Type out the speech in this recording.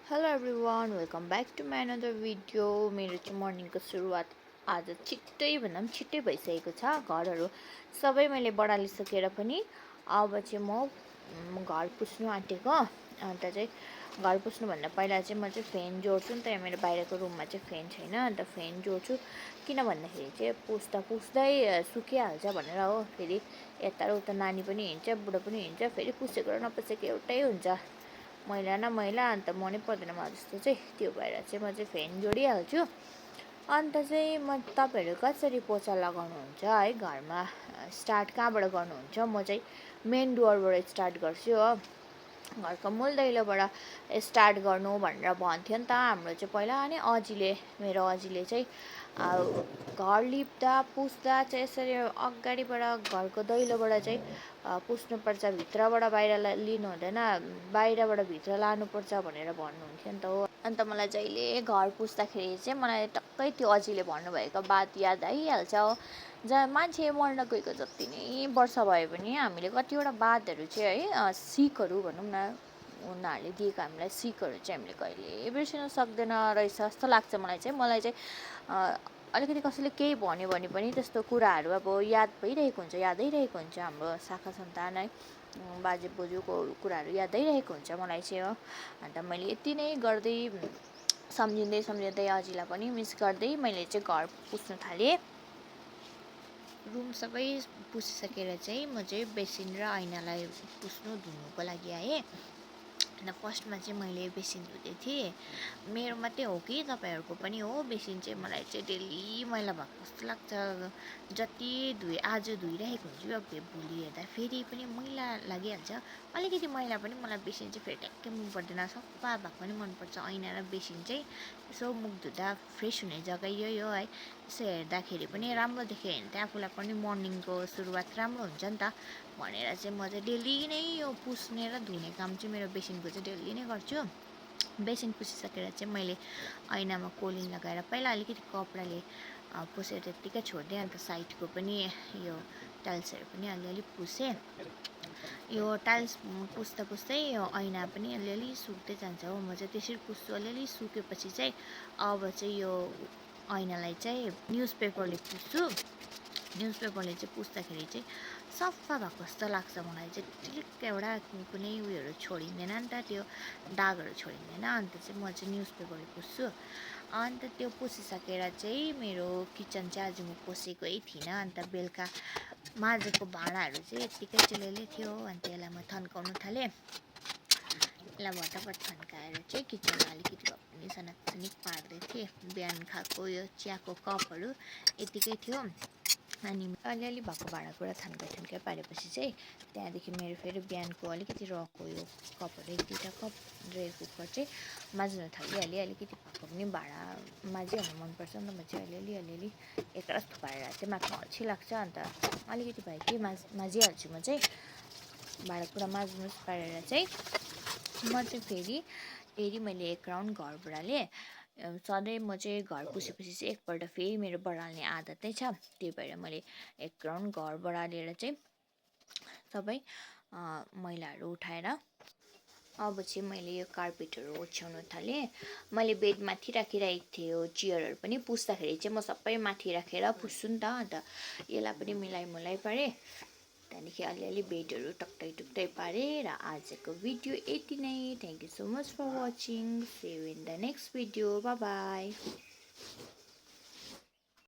Hello everyone welcome back to my another video. मेरो चाहिँ मर्निङको सुरुवात आज छिट्टै भन्दा पनि छिट्टै भइसकेको छ। घरहरू सबै मैले बढालिसकेर पनि अब चाहिँ म घर पुस्नु आँटेको। अन्त चाहिँ घर पुस्नुभन्दा पहिला चाहिँ म चाहिँ फ्यान जोड्छु नि त। मेरो बाहिरको रुममा चाहिँ फ्यान छैन, अन्त फ्यान जोड्छु। किन भन्दाखेरि चाहिँ पुस्दा पुस्दै सुकिहाल्छ भनेर हो। फेरि यता र उता नानी पनि हिँड्छ, बुढो पनि हिँड्छ, फेरि पुसेको र नपुसेको एउटै हुन्छ, मैला न मैला। अन्त मनै पर्दैन मलाई जस्तो चाहिँ। त्यो भएर चाहिँ म चाहिँ फ्यान जोडिहाल्छु। अन्त चाहिँ तपाईँहरू कसरी पोचा लगाउनुहुन्छ है घरमा, स्टार्ट कहाँबाट गर्नुहुन्छ? म चाहिँ मेन डोरबाट स्टार्ट गर्छु हो। घरको मूल दैलोबाट स्टार्ट गर्नु भनेर भन्थ्यो नि त हाम्रो चाहिँ पहिला। अनि मेरो अजीले चाहिँ घर लिप्दा पुस्दा चाहिँ यसरी अगाडिबाट घरको दैलोबाट चाहिँ पुस्नुपर्छ, भित्रबाट बाहिर लिनु हुँदैन, बाहिरबाट भित्र लानुपर्छ भनेर भन्नुहुन्थ्यो नि त हो। अन्त मलाई जहिले घर पुस्दाखेरि चाहिँ मलाई टक्कै त्यो अजीले भन्नुभएको बात याद आइहाल्छ हो। जहाँ मान्छे मर्न गएको जति नै वर्ष भए पनि हामीले कतिवटा बातहरू चाहिँ है, सिकहरू भनौँ न, उनीहरूले दिएको हामीलाई सिकहरू चाहिँ हामीले कहिले बिर्सिन सक्दैन रहेछ जस्तो लाग्छ मलाई चाहिँ। अलिकति कसैले केही भन्यो भने पनि त्यस्तो कुराहरू अब याद भइरहेको हुन्छ, यादै रहेको हुन्छ। हाम्रो शाखा सन्तान है, बाजे बोजूको कुराहरू यादै रहेको हुन्छ मलाई चाहिँ हो। अन्त मैले यति नै गर्दै सम्झिँदै अजीलाई पनि मिस गर्दै मैले चाहिँ घर पुस्नु थालेँ। रुम सबै पुसिसकेर चाहिँ म चाहिँ बेसिन र ऐनालाई धुनुको लागि आएँ। अन्त फर्स्टमा चाहिँ मैले बेसिन धुँदै थिएँ। मेरो मात्रै हो कि तपाईँहरूको पनि हो? बेसिन चाहिँ मलाई चाहिँ डेली मैला भएको जस्तो लाग्छ। जति आज धोइरहेको हुन्छु, अब भोलि हेर्दा फेरि पनि मैला लागिहाल्छ। अलिकति मैला पनि मलाई बेसिन चाहिँ फेरि ट्याक्कै मन पर्दैन, सफा भएको पनि मनपर्छ। ऐना र बेसिन चाहिँ यसो मुख धुँदा फ्रेस हुने जग्गा यही हो है। यसो हेर्दाखेरि पनि राम्रो देख्यो भने चाहिँ आफूलाई पनि मर्निङको सुरुवात राम्रो हुन्छ नि त भनेर चाहिँ म चाहिँ डेली नै यो पुस्ने र धुने काम चाहिँ मेरो बेसिनको चाहिँ डेली नै गर्छु। बेसिन पुसिसकेर चाहिँ मैले ऐनामा कोलिन लगाएर पहिला अलिकति कपडाले पुसेर त्यत्तिकै छोडिदिएँ। अन्त साइडको पनि यो टाइल्सहरू पनि अलिअलि पुसेँ। यो टाइल्स पुस्दा पुस्दै यो ऐना पनि अलिअलि सुक्दै जान्छ हो। म चाहिँ त्यसरी पुस्छु। अलिअलि सुकेपछि चाहिँ अब चाहिँ यो ऐनालाई चाहिँ न्युज पेपरले पुस्छु। न्युज पेपरले चाहिँ पुस्दाखेरि चाहिँ सफा भएको जस्तो लाग्छ मलाई चाहिँ। टिलिक्क एउटा कुनै उयोहरू छोडिँदैन नि त, त्यो दागहरू छोडिँदैन। अन्त चाहिँ म चाहिँ न्युज पेपरले पुस्छु। अन्त त्यो पुसिसकेर चाहिँ मेरो किचन चाहिँ आज म पोसेकै थिइनँ। अन्त बेलुका माझेको भाँडाहरू चाहिँ यत्तिकै चिलैले थियो। अन्त यसलाई म थन्काउनु थालेँ। यसलाई भटाभट थन्काएर चाहिँ किचनमा अलिकति भए पनि सनाकसिनिक पार्दै थिएँ। बिहान खाएको यो चियाको कपहरू यतिकै थियो। अनि अलिअलि भएको भाँडाकुँडा थन्काइ पारेपछि चाहिँ त्यहाँदेखि मेरो फेरि बिहानको अलिकति रकको यो कपहरू एक दुईवटा कप रेयर कुकर चाहिँ माझ्नु थालिहालेँ। अलिकति भएको पनि भाँडा माझिहाल्नु मनपर्छ नि त। म चाहिँ अलिअलि एकरास थुपारेर चाहिँ माग्नु अल्छी लाग्छ। अन्त अलिकति भयो कि माझिहाल्छु म चाहिँ। भाँडाकुँडा माझ्नु पारेर चाहिँ म चाहिँ फेरि मैले एक राउन्ड घर बढालेँ। सधैँ म चाहिँ घर पुसेपछि चाहिँ एकपल्ट फेरि मेरो बढाल्ने आदत नै छ। त्यही भएर मैले एक राउन्ड घर बढालेर चाहिँ सबै मैलाहरू उठाएर अब चाहिँ मैले यो कार्पेटहरू ओछ्याउन थालेँ। मैले बेड माथि राखिरहेको थिएँ। यो चियरहरू पनि पुस्दाखेरि चाहिँ म सबै माथि राखेर पुस्छु नि त। अन्त यसलाई पनि मिलाइ पारेँ। त्यहाँदेखि अलिअलि बेडहरू टुक्टै पारेँ। र आजको भिडियो यति नै। Thank you so much for watching. See you in the next video. Bye by.